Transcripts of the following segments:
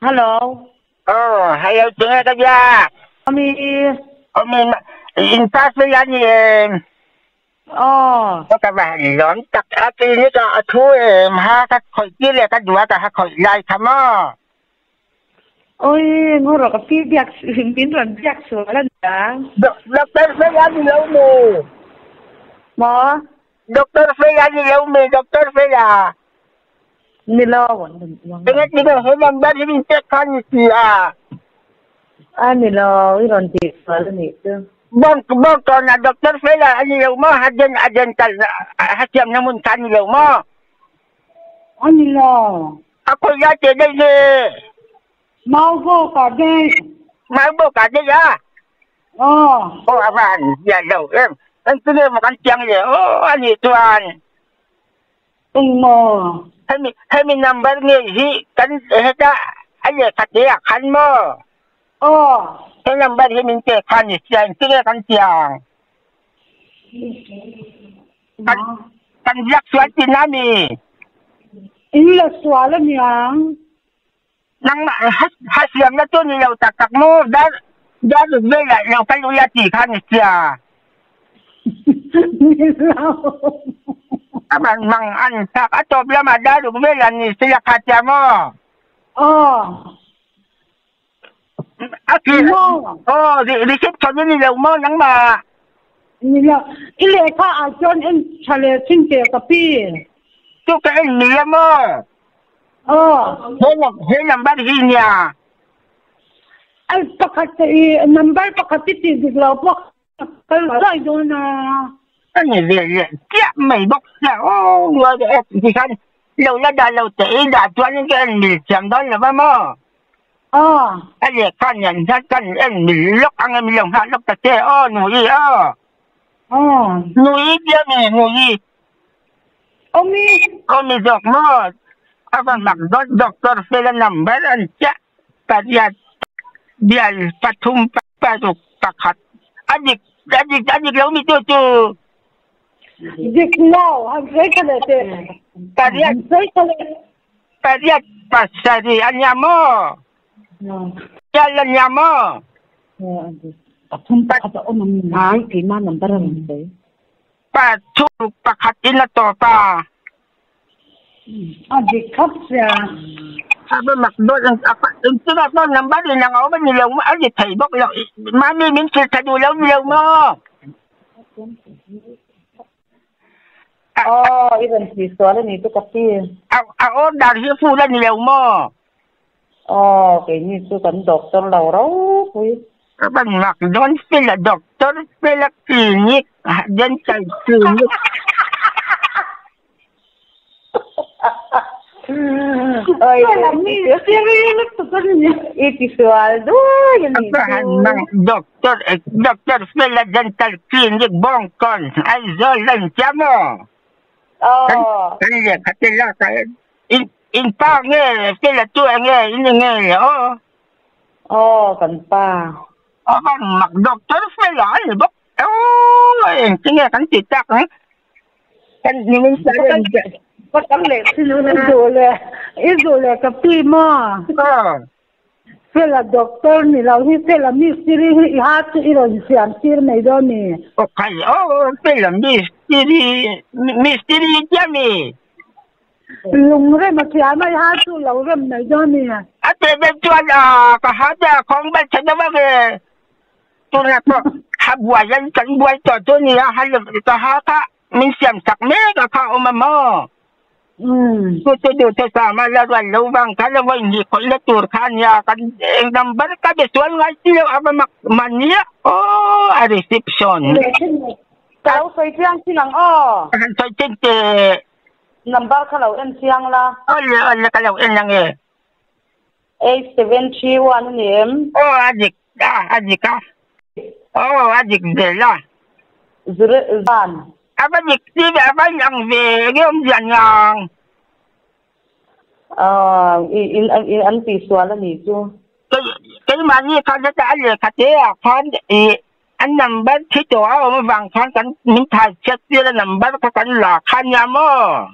Hello. Oh, hello tinge ka biak. Ami. Ami in pass vel a ni em? Aw. Ka va han lawm tak a clinic ah a thu em ha ka khawih tir leh ka duh a ka ha khawih lai kha maw? Oi, ngaw rawh ka pi biak min rawn biak sual a nia. Doctor fel a ni lo mi? Maw? Doctor fel a ni lo mi? Doctor fel a? Ni lo. Enge ti nge he number hi min pek kha ni si a? A ni lo, i rawn tih sual a nih chu. Bank bank tawn a doctor fel a ni lo maw? Ha den a dental ha siamna hmun kha a ni lo maw? A ni lo. A khawi lai teh daih nge? Mau bawk ah daih. Mau bawk ah daih a? Aw. Aw a va han zia lo em. Engtin nge maw kan chiang le aw a nih chuan. Engmaw? Hemi hemi number ngei hi kan heta a lehkha te ah khan maw? Aw. He number hi min pek khan i hria engtin nge kan chiang? Kan kan biak sual tihna a mi? In la sual a niang. Nangmah ha siamna chu ni lo tak tak maw? Dar dar ruk velah lo kal ula tih kha ni sia. Ni lo. A man mang an chak a tawp lamah dar ruk velah ni sila kha tia maw? Aw. A ki aw reception ni lo maw nangmah? Ni lo. I lehkha ah chuan en tha leh thin teh ka pi. Chu ka en ni a maw? Aw. He lam he number hi nia. Ai pakhat i number pakhat i tih dik lo pawh kal zai dawn a. A ni ve leh chiah mai bawk sia aw ngai leh e tikhan lo la dah lo teh i dah chuanin ka en mil thiam dawn lo va maw? Aw. A lehkha nen hian kan en mil lawk ang em lo nghah lawk ta che aw Nui aw. Aw. Nui tia mi Nui. Awmi. Awmi zawk maw? A va mak dawt doctor fela number an chiah pariat bial pathum paruk pakhat a dik a dik a dik lo mi tu chu. Dik lo han sawi tha leh teh. Pariat sawi tha leh. Pariat pasarih a nia maw? Bial a nia maw? Pathum pakhat a awm ang ngai keimah number a rawn sawi. Pa thuruk pakhat in a tawp a. A dik khawp sia. A va mak dawn ang a engtin ah pawh number in ang a awm a ni lo maw a ni thei bawk lo mami min hrilh tha duh lo ni lo maw. Aw i rawn tih sual a ni chu ka ti. A order hi full a ni lo maw. Aw keini chu kan doctor lo ropui. Ka van mak dawn fela doctor fela clinic dental clinic. I ti sual duai a ni chu. Doctor doctor fela dental clinic Bawngkawn Aizawl a intia maw? Aw. Kan lehkha te lak ah in in pa nge fela chu enge in enge le aw. Aw kan pa. A van mak doctor fela a ni bawk aw engtin nge kan ti tak ang kan nimin sa reng che. Ka tam leh thin a. I duh leh i duh leh ka pi maw. Aw. Fela doctor ni lo hi fela mistiri hi i ha chu i rawn siam tir mai dawn ni. Okay aw fela mistiri mistiri tia mi. Lung rem a thiam a, i ha chu lo rem mai dawn a ni. A teh ber chuan a ka ha te a khawng bal tha deuh a ve. Tunah pawh ha buai an kan buai tawh chu a ni a, ha ka ha kha min siam sak mek a kha a awm a maw? Chu chu duh te sam a la rual lo vang kha la vawi hnih khawih la tur kha a nia, kan eng number ka be sual ngai si lo a va mak mania aw a reception. Ka lo sawi chiang thin ang aw. Ka han sawi chin teh. Number kha lo en chiang la. Awle awle ka lo en ang e. 8731 a ni em? Aw a dik a a dik a. Aw a dik zel a. Zure zan. A va dik si ve a va inang ve enge awmzia niang. Aw i in in an tihsual a nih chu. Kei keimahni khan heta a lehkha te ah khan ih A number thi tawh a awm avang khan kan min thai chhiat tir a number kha kan la kha nia maw?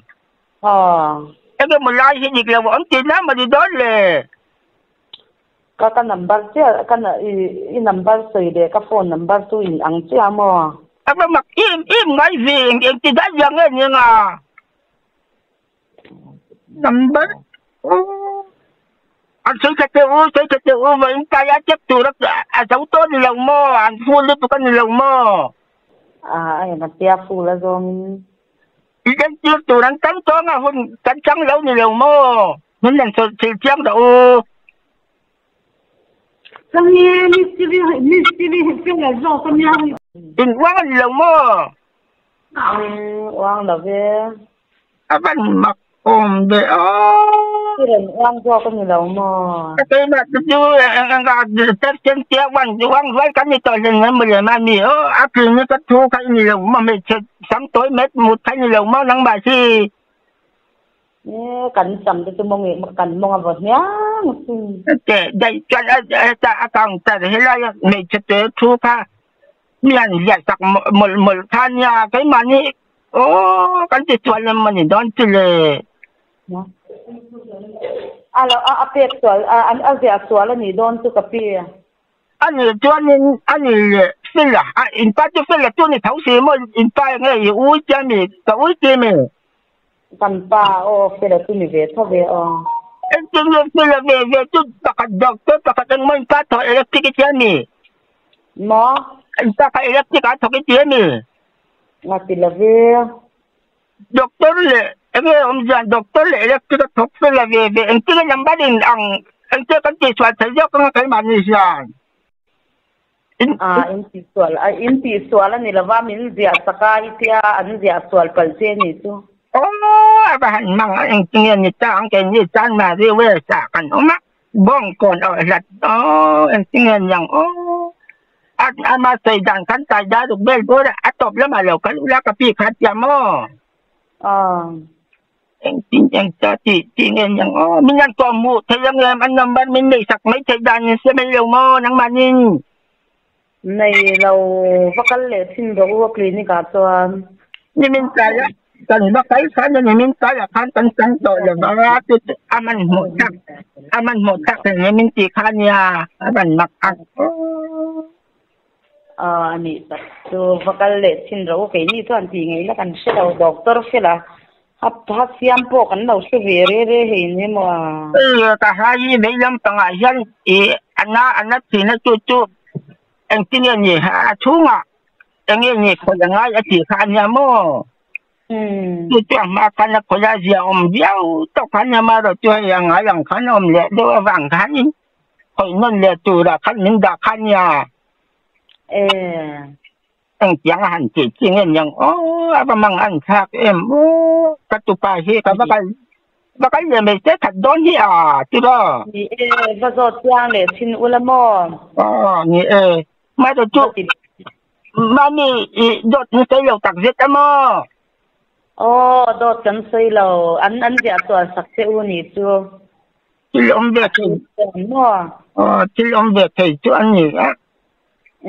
Aw. Enge maw lai hi dik lo a awm tihna maw ni dawn le? Ka ka number chiah ka i i number sawi leh ka phone number chu in ang chiah a maw? A va mak em em ngai ve eng eng ti daih vang nge ni anga number aw an sawi tha teh u sawi tha teh u vawiin tlai a check tur a a zo tawh ni lo maw an full lutuk a ni lo maw? A a en a tia full a zawngin. I entir tur an tam tawng a hun kan chang lo ni lo maw? Min rawn sawi thil chiang dah u. Sangi mistiri mistiri hi fela zawk a nia. In uang a ni lo maw? Uang lo ve. A van mak awm ve aw. I rawn uang zawk a ni lo maw? Ka keimah te chu engah percent tia uang uang rual kan ni tawh hlen mai mawle mami aw a clinic a thu kha i ni lo maw hmeichhe sam tawi met mut kha i ni lo maw nangmah hi. E kan sam te chu mawng ih kan mawng a vaw hniang sin. Te daih chuan heta a counter helai a hmeichhe te thu kha mi han ziah sak mawlh mawlh kha nia keimahni aw kan ti chuan em a ni dawn chu le. A lo a pek sual a ziah sual a nih dawn chu ka pi. A nih chuanin a ni leh fel a, a inpa chu fel a chu ni tho si maw inpa enge i ui tia mi ka ui ti mi. Kan pa aw fel a chu ni ve tho ve aw. Engtin nge fel a ve ve chu pakhat doctor pakhat engmaw inpa thawk electric i tia mi. Maw? Inpa kha electric ah thawk i tia mi. Nga ti lo ve. Doctor leh enge awmzia doctor leh electric a thawk fel a ve ve engtin nge number in ang engtin kan tihsual thei zawk anga keimahni hian in Ah in tihsual a in tihsual a ni lova min ziah sak a i tia an ziah sual palh che ni chu. Aw a va han hmang a engtin nge ni ta ang keini chuan Mari West ah kan awm a Bawngkawn awh hlat aw engtin nge niang aw a ama sawi dan khan tai dar ruk vel bur a a tawp lamah lo kal ula ka pi kha tia maw engtin eng ta tih tih nge niang aw min han kawm hmuh thei ang em an number min neih sak mai theih dan in se mai lo maw nangmahnin. Nei lo va kal leh thin rawh u a clinic ah chuan. Nimin tlai a kan va kal khan a nimin tlai ah khan kan chang tawh lo va chu chu a hmanhmawh tak a hmanhmawh tak eng min tih kha nia a van mak ang aw. Aw a nih tak chu va kal leh thin rawh u keini chuan tih ngaihna kan hre lo doctor fel a ha ha siam pawh kan lo hre ve re re hei ni maw a. Ka hai hi vei lampangah hian ih a na a na thin a chu chu engtin nge ni a chhungah eng nge ni khawih a ngai a tih kha a nia maw? Chu chu a hma khan a khawih a zia awm viau tawk kha a nia marawh chu hei a ngai ang khan a awm leh deuh avang khanin khawih nawn leh turah khan min dah kha a nia. Engtiang a han tih chi nge niang aw a va mang an thlak em aw ka tupa hi ka va kal va kal leh mai se that dawn hi a tiraw. Ni e va zawt chiang leh thin ula maw. Aw ni e mahse chu mami i dawt ni sawi lo tak zet a maw. Aw dawt kan sawi lo an an ziah sual sak che u ni chu. Thil awm ve thei aw thil awm ve thei chu a ni a.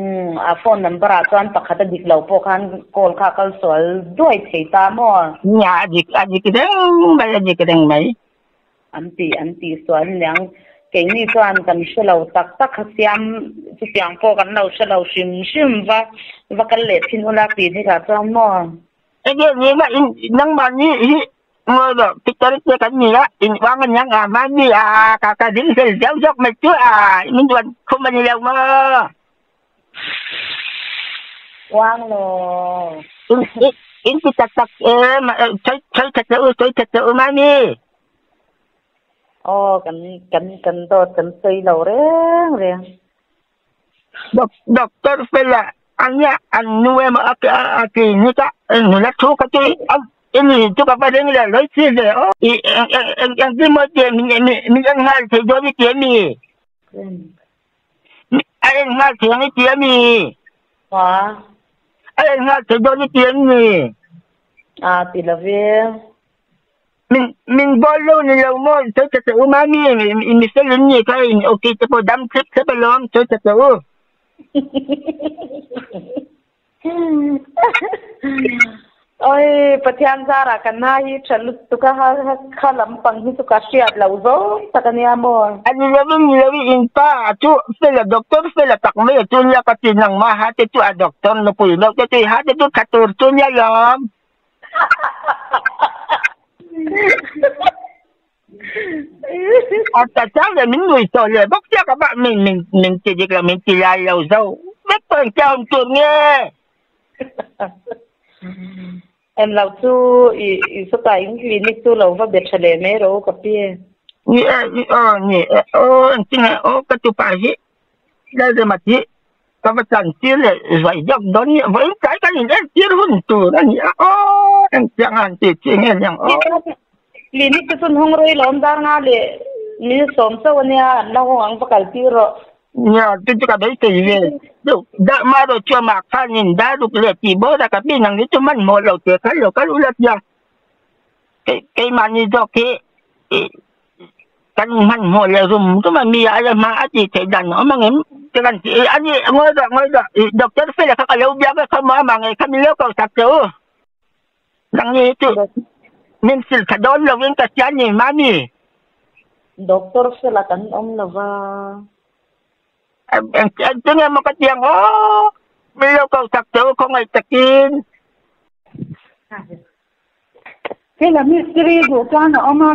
Umm a phone number ah chuan pakhat a dik lo pawh khan call kha a kal sual duai thei ta maw? Nia a dik a dik reng mai a dik reng mai. An ti an tih sual niang keini chuan kan hre lo tak tak kha siam chutiang pawh kan lo hre lo hrim hrim va va kal leh thin ula clinic ah chuan maw? Enge nena in nangmahni hi Ngawi rawh, Peter te kan ni a, in uang a niang a, mahni a ka ka ding hlel zauh zawk mai chu a, min duan khum a ni lo maw? Uang lo. In in in ti tak tak em, sawi sawi that teh u, sawi that teh u mahni. Aw, kan kan kan dawt kan sawi lo reng reng. Doctor fela ania an nu emaw a a clinic a nula thu kha chu i ni chu ka va ring leh lawih si ve aw. I eng engtin maw tia min min en nghal thei dawn i ti a mi? A en nghal thei ang i ti a mi? A en nghal thei dawn i ti em ni? A ti lo ve. Min min bawl lo ni lo maw sawi tha teh u mami i mi fel in ni kha in okay te pawh dam thlep thlep alawm sawi tha teh u. Oi Pathian zarah kan ha hi tha lutuk a, kha lampang hi chu ka hriat loh zawng tak a nia maw? A ni lovin ni lovin in pa chu fela doctor fela tak mai a chu nia ka ti nangmah ha te chu a doctor nupui loh te chu i ha te chu tha tur chu nia lawm. A ta chang leh min nui tawh leh bawk sia ka va min min min ti dik lo min ti lai lo zo vek pawh engtia awm tur nge. Em lo chu i i sawtah in clinic chu lo va be tha leh mai rawh u ka pi. Ni e ni aw ni e aw engtin nge aw ka tupa hi Lalrema hi ka va chan tir leh zuai deuh dawn nia vawiin tlai kan in en tir hun tur a ni a aw engtiang a han ti chi nge niang aw. Clinic te chu an hawng rei lo awm dar nga leh min sawm chauh a nia an la hawng ang va kal tir rawh. Nia chu chu ka beisei ve deuh dah mah erawh chu amah khanin dar ruk leh tih bawr a ka pi nang hi chu hmanhmawh lo teh kha lo kal ula tia keimahni zawk hi kan hmanhmawh leh rum rum a mi a la hma a tih theih dan a awm ang em ka kan ti a ni ngawi rawh ngawi rawh i doctor fela kha ka lo biak a kha maw amah ngei kha min lo ko sak che u nang ni chu min sil tha dawn lovin ka hria ni mami. Doctor fela kan awm lova. Engtin nge maw ka ti ang aw min lo ko sak che u khawngaih takin. Fela mistiri duh chuan a awm a,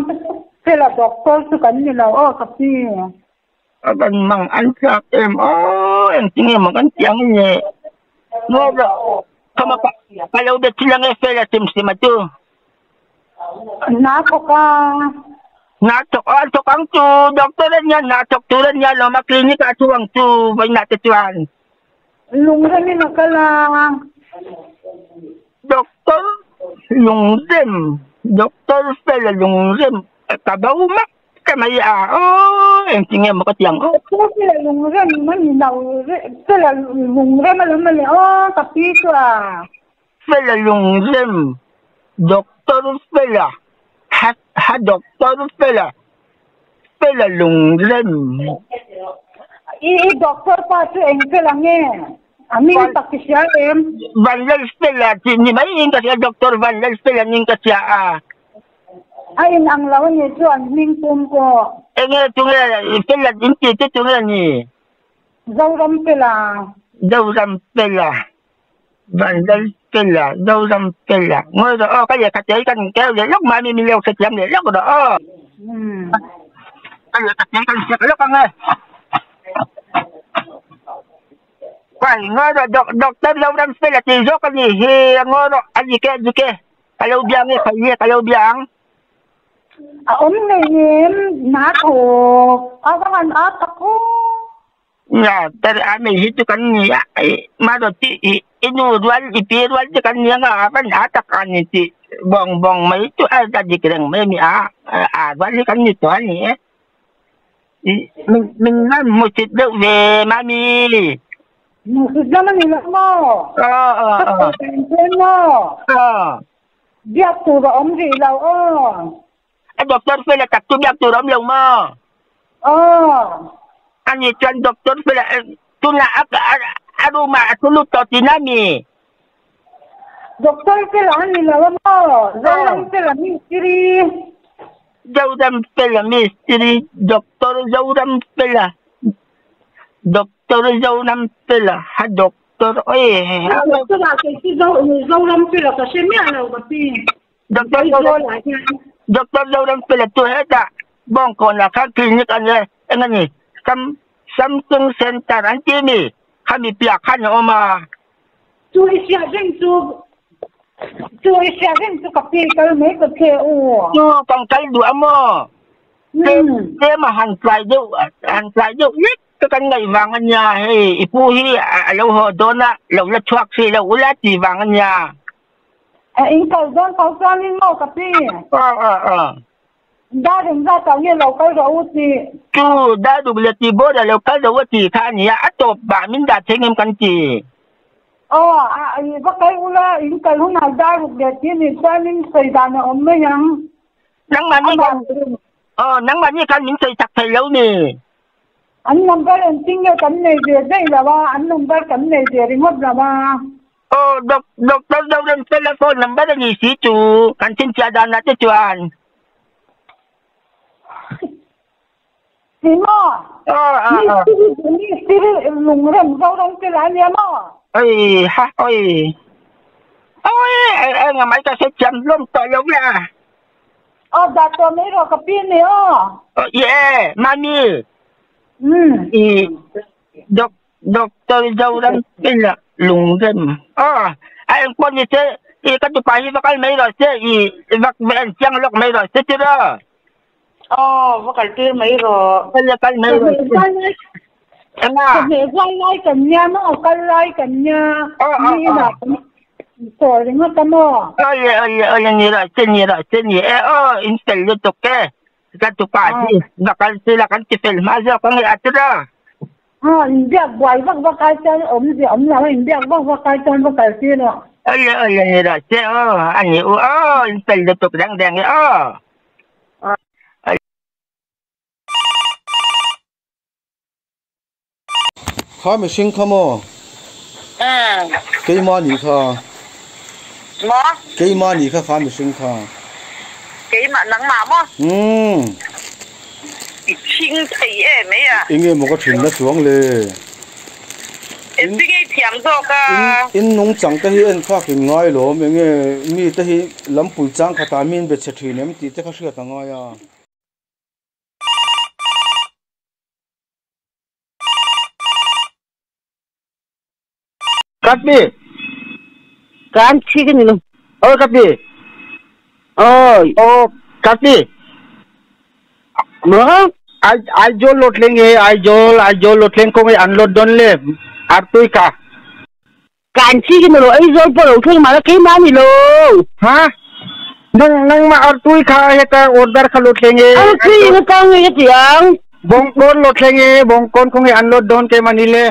Fela doctor chu kan ni lo aw ka pi. A van mang an thlak em aw engtin nge maw kan ti ang le ngawi rawh khama ka lo be thil ange Fela sim sim a chu. Hna thawk a. Hna thawk a thawk ang chu doctor a nia hna thawk tur a nia lawm a clinic ah thu ang chu vawiinah te chuan. Lungrem in a kal a. Doctor Lungrem, Doctor Fela Lungrem ka bo mak ta mai a aw engtin nge maw ka ti ang aw. Doctor Fela Lungrem a ni lo, Fela Lungrem a lo mawle aw ka pi chu a. Fela Lungrem, Doctor Fela, ha ha Doctor Fela, Fela Lungrem. I i doctor pa chu eng Fela nge? A hming tak i hria em? Vanlalfela tih ni mai in ka hria, Doctor Vanlalfela niin ka hria a. A in ang lo a nih chu an hming pum pawh. Enge tunge Fela in tih chu tunge ni? Zoramfela. Zoramfela. Vanlalfela, Zoramfela. Ngawi rawh aw, ka lehkha te hi kan keu leh lawk mai a mi min lo hrethiam leh lawk rawh aw. Ka lehkha te hi kan hriat lawk ang e. Pai ngawi rawh doc doctor Zoramfela tih zawk a nih hi ngawi rawh a dik e a dik e ka lo bia nge khaih nge ka lo bia ang. A awm ngei em na thawk a va han a tak aw. Nia tar a nei hi chu kan ni a marawh chu i i nu rual i pi rual te kan ni anga a van a tak a ni tih bawng bawng mai chu a a dik reng mai a ni a a rual hi kan ni tawh a ni e. Min min lan hmusit deuh ve mami. Hmusit lam a ni lo maw? Aw aw Ka aw. sawi dan chuan maw? Aw. Biak tur a awm rih lo aw. A doctor fela tak chu biak tur a awm lo maw? Aw. Ani chuan doctor fela tunah a a room ah a thu lut tawh tihna mi? Doctor fela a ni lo a maw? Zoram fela mistiri. Zoram Fela mistiri Doctor Zoram Fela Doctor Zoram Fela ha doctor oi Doctor ah kei chu Zoram Fela ka hre miah lo ka ti. Doctor Doctor Zoram Fela chu hetah Bawngkawnah khan clinic a nia eng a ni Sam Samsung Center an ti mi khami piah khan a awm a. Chu i hriat reng chu Chu i hriat reng chu ka pi kal mai ka che u. Chu kan kal duh a maw? Tlem tlem a han tlai deuh han tlai deuh lek te kan ngaih vang a nia hei i pu hi a lo haw dawn a lo la chhuak hrih lo ula tih vang a nia. A in kal dawn tho chuanin maw ka pi? Aw aw aw. Dar engzat ah nge lo kal rawh u tih? Chu dar duk leh tih bawr ah lo kal rawh u tih kha a ni a, a tawp ah min dah thei ngem kan ti. Aw, a i va kal ula, in kal hunah dar ruk leh tih nih chuan in sawi dan a awm mai ang. Nangmahni khan, aw, nangmahni khan min sawi chak thei lo ni. An number engtin nge kan nei ve daih lo a, an number kan nei ve ringawt lo a. Aw Doctor Zoremfela phone number a ni si chu kan chhinchhiah danah te chuan. Ni maw? Mistiri mistiri lungrem Zoremfela a nia maw? Oi ha oi. Oi eng mai ka hre thiam hlawm tawh lo la. Aw dah tawh mai rawh ka pi ni aw. Ye mami. I Doc Doctor Zoram Pela lungrem aw a engpawh ni se i ka tupa hi va kal mai rawh se i vak ve en chiang lawk mai rawh se tiraw. Aw va kal tir mai rawh. Kal kal mai rawh se. Enga. Chawhmeh zai lai kan nia maw kal lai kan nia mi inah kan sawi ringawt a maw. Awle awle awle ni rawh se ni rawh se ni e aw in fel lutuk e. Ka tupa hi va kal sila kan ti fel hma zawk ange a tira. Ha inbiak buai vak vak ai chuan awmzia awm lo a inbiak vak vak ai chuan va kal tir rawh. Awle awle ni rawh se aw a ni u aw in fel lutuk reng reng e aw. Kha mihring kha maw? Keimah nih kha. Maw? Keimah nih kha kha mihring kha. Keimah nangmah maw? Umm. I chhing thei em mai a. Enge maw ka thin na chuang le? Engtin nge i thiam zawk a? In nungchang te hi en phak in ngai lawm, enge mi te hi lampui chang khatah mi in be chhe thin em tih te kha hriat a ngai a. Kapi. Kan thi ka ni lo. Oi Kapi. Oi. O Kapi. Mo? Aizawl lo thleng e Aizawl Aizawl lo thleng kawng e an load dawn le artui ka. Kan thi ka ni lo Aizawl pawh lo thleng mahla keimah ni lo. Ha? Nang nangmah artui kha heta order kha lo thleng e. Artui nga kang nge ka ti ang. Bawngkawn lo thleng e bawngkawn kawng e an load dawn keimah ni le.